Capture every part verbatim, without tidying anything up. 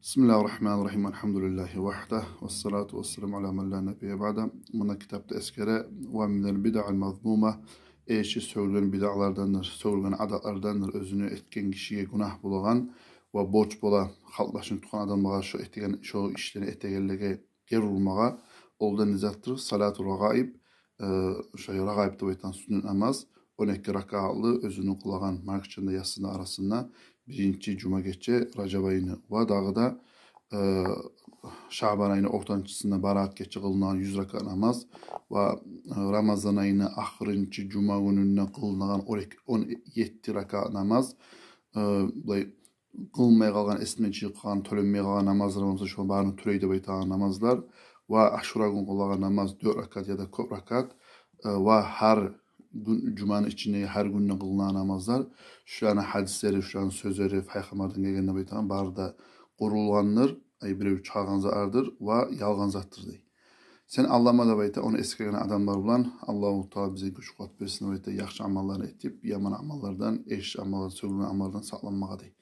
بسم الله الرحمن الرحيم. الحمد لله وحده والصلاة والسلام على من لا نبي بعده. Муна китапда эсгере: ومن البدع المذمومة, эрши сёгюлген бидъалардандыр, сёгюлген адатлардандыр, оьзюню этген гишиге гюнагь болагъан ва борч бола халкъдашын тутгъан адамлагъа шо этеген, шо ишлени этегенлеге гери урмагъа. Ол да не затдыр? صلاة الرغائب, э, шо рагъаиб деп айтагъан сюннет намаз, он эки ракатлы, оьзюню къылагъан маркачында, ясыны арасында, биринчи жума гече Ражаб айны. Ва дагъы да, э, Шаъбан айны ортанчысында Бараат гече къылынагъан юз ракат намаз ва, э, Рамазан айны ахырынчы жума гюнюнде къылынагъан он эки, он етти ракат намаз, э, булай къылынмай къалгъан, эсинден чыгъып къалгъан, тёленмей къалгъан намазлар болмаса, шо барын тёлей деп айтагъан намазлар. Ва Ашура гюн къылагъан намаз дёрт ракат яда кёп ракат, э, ва гьар гюн, жуманы ичинде гьар гюнде къылынагъан намазлар. Шуланы гьадислери, шуланы сёзлери пайхаммардан гелген деп айтагъан, бары да къурулгъандыр, ай, бирев чыгъаргъан затдыр ва ялгъан затдыр дей. Сен алдама деп айта ону эсгерген адамлар булан. Аллагьу Таала бизге гюч-къуват берсин деп айта, яхшы амалланы этип, яман амаллардан, эрши амаллардан, сёгюлген амаллардан сакъланмагъа дей.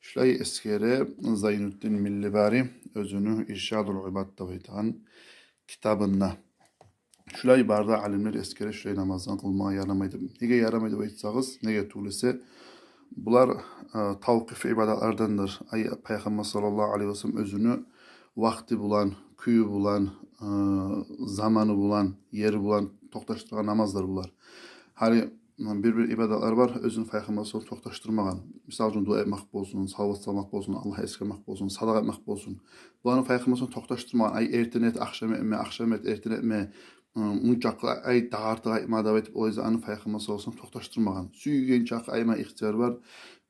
Шулай эсгере Зайнутдин Миллибари оьзюню Иршадул Ибад деп айтагъан китабында. Шулай бары да алимлер эсгере, шулай намаздан къылмагъа ярамай деп. Неге ярамай деп айтсагъыз, неге тюгюл эсе, булар, э, тавкъиф ибадатлардандыр. Ай, Пайхаммар саллаллагьу алайгьи ва саллам оьзюню вакъти булан, кюю булан, э, заманы булан, ери булан токъташдыргъан намазлар булар. Гьали бир-бир ибадатлар бар, оьзюн Пайхаммар саллаллагьу алайгьи ва саллам токъташдырмагъан. Мисал учун, дуа этмек болсун, салават салмакъ болсун, Аллагьгъа эсгермек болсун, садакъа этмек болсун. Буланы Пайхаммар саллаллагьу алайгьи ва саллам токъташдырмагъан. Ай, эртен эт, ахшам этме, ахшам эт, эртен этме, ы, мунчакъы ай, дагъы артыкъ айтма деп айтып, олай затны Пайхаммар саллаллагьу алайгьи ва саллам токъташдырмагъан. Сюйген чакъы айтма ихтияр бар,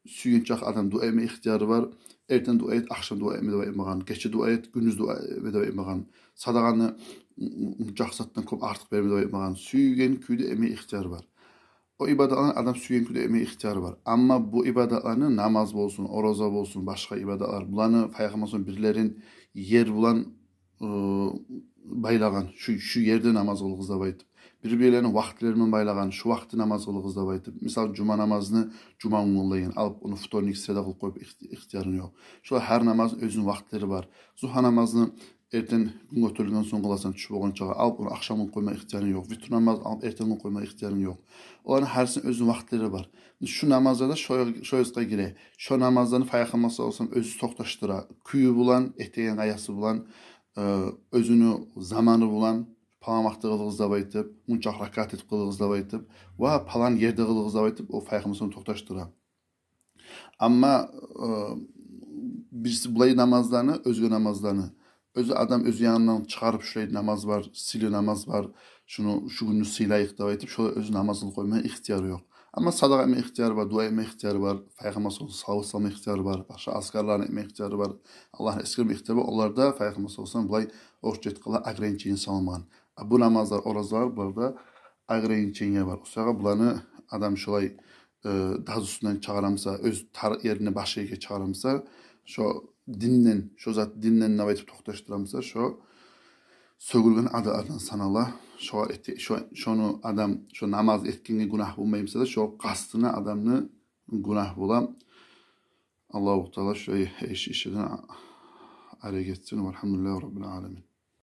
сюйген чакъы адам дуа этме ихтияр бар. Эртен дуа эт, ахшам дуа этме деп айтмагъан. Гече дуа эт, гюндюз дуа этме деп айтмагъан. Садакъаны, м, м, мунчакъы затдан кёп артыкъ берме деп айтмагъан. Сюйген кюйде этме ихтияр бар. О ибадатланы адам сюйген кюйде этме ихтияр бар. Амма бу ибадатланы, намаз болсун, ораза болсун, башгъа ибадатлар, буланы Пайхаммар саллаллагьу алайгьи ва саллам бирлерин ер булан, ы, байлагъан, шу, шу ерде намаз къылыгъыз деп айтып. Бир-бирлерин вакътилери булан байлагъан, шу вакъти намаз къылыгъыз деп айтып. Мисал, жума намазны жума гюн къылайгъан, алып ону вторник, среда къылып къоюп ихти-, ихтиярынг ёкъ. Шолай гьар намазны оьзюню вакътилери бар. Зугьа намазны эртен гюн гётерилген сонг къыласан, тюш болгъанчагъа, алып ону ахшам къылып къойма ихтиярынг ёкъ. Витр намаз алып эртен къылып къойма ихтиярынг ёкъ. Оланы гьарисини оьзюню вакътилери бар. Шу намазлар да шо, шо языкъгъа гире. Шо намазланы Пайхаммар саллаллагьу алайгьи ва саллам оьзю токъташдыра. Кюю булан, этеген къайдасы булан, э, оьзюню заманы булан, палан вакъти къылыгъыз деп айтып, мунчакъы ракат этип къылыгъыз деп айтып, ва палан ерде къылыгъыз деп айтып, о Пайхаммар саллаллагьу алайгьи ва саллам токъташдыра. Амма, э, бириси булай намазланы, оьзге намазланы, оьзю адам оьзю янындан чыгъарып, шулай намаз бар, сыйлы намаз бар, шуну, шу гюнню сыйлайыкъ деп айтып, шолай оьзю намаз къылып къойма ихтияры ёкъ. Амма садакъа этме ихтияры бар, дуа этме ихтияры бар, Пайхаммар саллаллагьу алайгьи ва саллам ихтияры бар, башгъа азкарланы этме ихтияры бар, Аллагьны эсгерме ихтияр бар. Оларда Пайхаммар саллаллагьу алайгьи ва саллам булай орусча айтгъанда ограничение салмагъан. А бу намазлар, оразалар, буларда ограничение бар. О саялы буланы адам шолай, э, даз уьстюнден чыгъара буса, оьз тар еринден башгъа ерге чыгъара буса, шо динден, шо зат динден деп айтып токъташдыра буса, шо сёгюлген адатлардан санала. Шо эте-, шо, шону адам, шо намаз этгенге гюнагь болмай буса да, шо къастына адамны гюнагь бола. Аллагьу Таала шо эрши ишлерден арек этсин. Валгьамдулиллагьи раббил аламин.